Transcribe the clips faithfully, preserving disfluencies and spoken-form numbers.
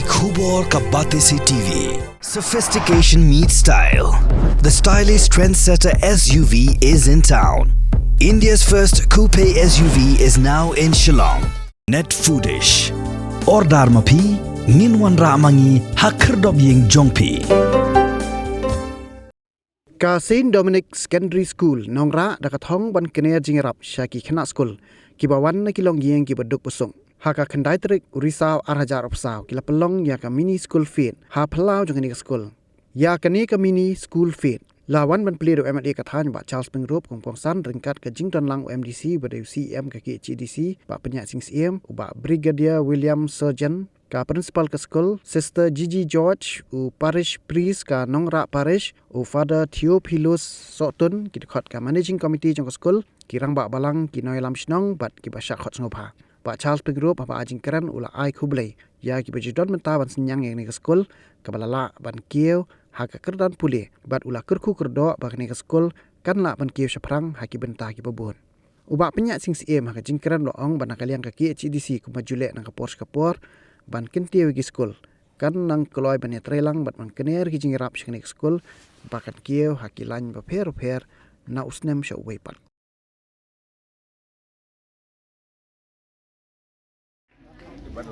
Khubor ka Batesi T V. Sophistication meets style. The stylish trendsetter S U V is in town. India's first coupe S U V is now in Shillong. Net Foodish. Order ma phi, ngin wanrah ma ngi ha khyrdop ïing jong phi. Ka Saint Dominic Secondary School Nongrah da ka thong ban kner jingïarap sha ki khynnah skul kiba wan na ki longïing kiba duk ba suk. Ha ka khyndai tarik u Risaw ar hajar arphew saw ki la pynlong ïa ka mini school feast ha phyllaw jong kane ka skul. Ïa kane ka mini school feast la wan ban plie da u M L A ka thaiñ Bah Charles Pyngrope kum u kongsan ryngkat ka jingdon lang u M D C bad u C E M ka K H A D C Bah Pynïaid Sing Syiem, u Bah Brigadier William Surgeon, ka principal ka skul, Sister Gigi George, u parish priest ka Nongrah Parish, u Father Theophilus Sohtun, ki dkhot ka managing committee jong ka skul, ki rangbah balang, ki nongïalam shnong bad kiba shah khot sngewbha. Bah Charles Pyngrope haba ai jingkren u la ai khublei ïa kiba ju don bynta ban synñiang ïa kane ka skul kaba la lah ban kiew ha ka kyrdan pule bad u la kyrkhu kyrdoh ba kane ka skul kan lah ban kiew shaphrang ha ki bynta kiba bun. U Bah Pynïaid Sing Syiem ha ka jingkren u la ong ba na ka liang ka K H A D C kumba ju leh na ka por sha ka por ban kyntiew ïa ki skul kan nang kloi ban ïatreilang bad ban kner ki jingïarap sha kane ka skul ba kan kiew ha ki lain bapher bapher na u snem sha uwei pat. Thank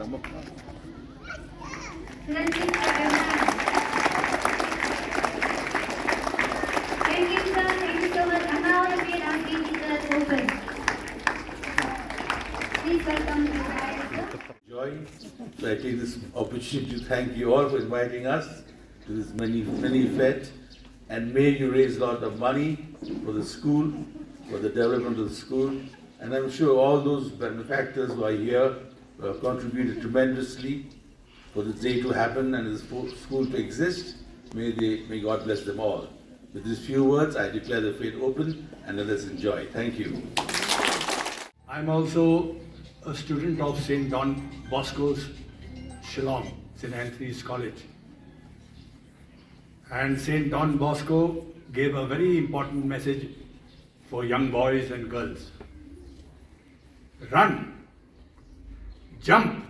you, sir. Thank you so much. And now I will be asking teachers open. Please welcome the guys. Joy. So I take this opportunity to thank you all for inviting us to this mini, mini fete, and may you raise a lot of money for the school, for the development of the school, and I'm sure all those benefactors who are here, who have contributed tremendously for this day to happen and this fo-, school to exist, may they, may God bless them all. With these few words, I declare the fete open and let us enjoy. Thank you. I'm also a student of Saint Don Bosco's Shillong, Saint Anthony's College. And Saint Don Bosco gave a very important message for young boys and girls. Run, jump,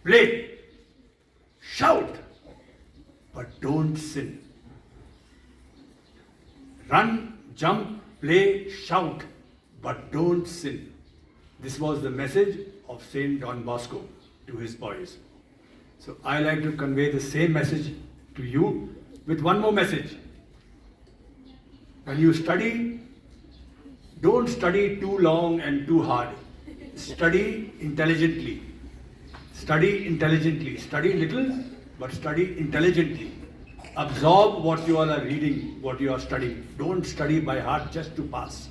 play, shout, but don't sin. Run, jump, play, shout, but don't sin. This was the message of Saint Don Bosco to his boys. So I like to convey the same message to you with one more message. When you study, don't study too long and too hard. Study intelligently. Study intelligently. Study little, but study intelligently. Absorb what you all are reading, what you are studying. Don't study by heart just to pass.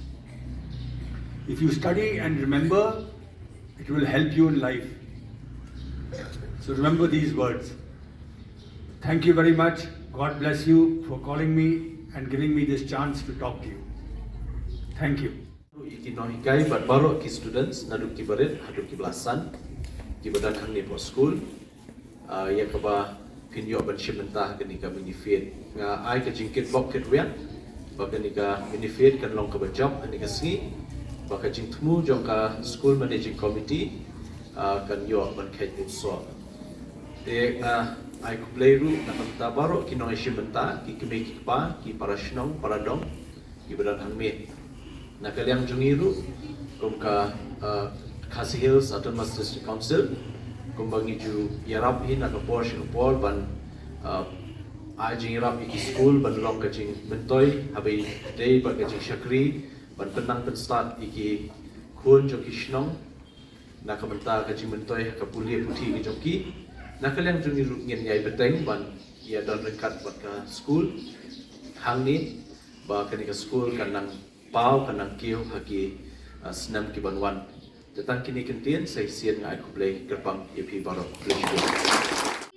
If you study and remember, it will help you in life. So remember these words. Thank you very much. God bless you for calling me and giving me this chance to talk to you. Thank you. Ïa ki nonghikai bad baroh ki students naduh ki barit haduh ki ba la san, ki ba dang hangne hapoh skul. Ah, ïa kaba phin ïoh ban shim bynta ha kane ka mini fete. Nga ai ka jingkitbok kitrwiang ba kane ka mini fete kan long kaba jop ha kane ka sngi, ba ka jingthmu jong ka School Managing Committee, ah, kan ïoh ban kheit bun soh. Te nga ai khublei ruh na ka bynta baroh ki nongïashim bynta, ki kmie ki kpa, ki para shnong para dong, ki ba don hangne. Na ka liang jong ngi ruh kum ka, uh, Khasi Hills Autonomous District Council, kumba ngi ju ïarap hi na ka por sha ka por ban, uh, ai jingïarap ïa ki skul ban long ka jingmyntoi, haba ïadei bad ka jingshakri, ban pynnang pynstad ïa ki khun jong ki shnong na ka bynta ka jingmyntoi ha ka pule puthi ka jong ki. Na ka liang jong ngi ruh ngin ïai bteng ban ïadon ryngkat bad ka skul hangne, ba kane ka skul kan nang paw, kan nang kiew ha ki, ah, snem ki ban wan. Te tang kine ki kyntien, sa shisien nga ai khublei kyrpang ïa phi baroh. Khublei shibun.